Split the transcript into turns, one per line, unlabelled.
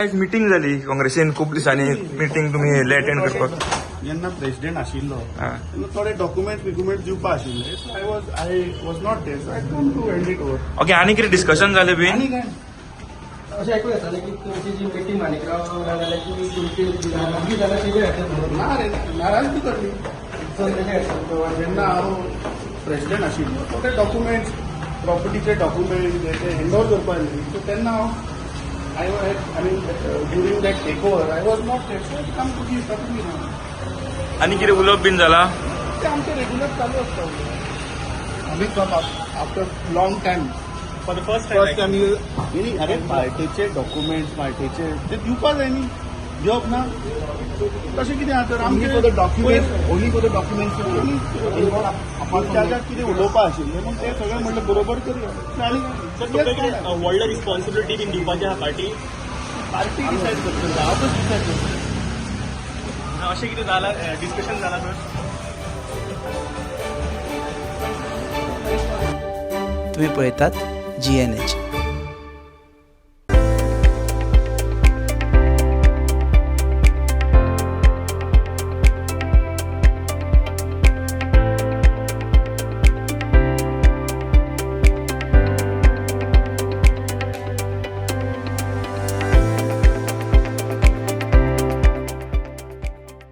आयज मिटींग जाली काँग्रेसीन खूब दिसांनी मिटींग तुमी येयल्ले अटेंड करपाक.
जेन्ना प्रेसिडेंट आशिल्लो
हा.
तेन्ना थोडे डॉक्युमेंट्स बिक्युमेंट्स दिवपा आशिल्ले, so I was not there, so I come to hand it over.
Okay, आनी कितें डिस्कशन जालें बीन?
आनी काय?
अशें आयकूंक येतालें की तुमची जी मिटींग माणिकराव जाल्यार तुमी तुमची नाराजगी जाल्यार कितें येतलें म्हणून.
ना रे, नाराजगी कसली?
सर, कशें येतलें?
जेन्ना हांव प्रेसिडेंट आशिल्लो, थोडे डॉक्युमेंट्स, प्रॉपर्टीचे डॉक्युमेंट ते हँड ओवर करपा न्ही, सो तेन्ना हांव I I mean, during that take over I was not there, so I come to give. तातूंत कितें?
आनी कितें उलोवप बीन जाला?
ते आमचें रेग्युलर चालू आसता. Amit Bab after long time
for the first time.
First time. न्ही, अरे, पार्टीचे डॉक्युमेंट्स पार्टीचे ते दिवपा जाय न्ही. दिवप ना तशें कितें आहा तर?
Only for the documents,
आमचे
only for the documents.
ताज्या कितें उलोवपा आशिल्लें, पूण तें सगळें म्हणलें बरोबर करुया आनी
सर, तुमकां कितें व्हडलें रिस्पॉन्सिबिलिटी बीन दिवपाची आहा पार्टी?
पार्टी डिसायड करतली, हांवूच डिसायड करतलो.
अशें कितें जालां, डिस्कशन जालां सर?
तुम्ही पळयतात जी एन एच.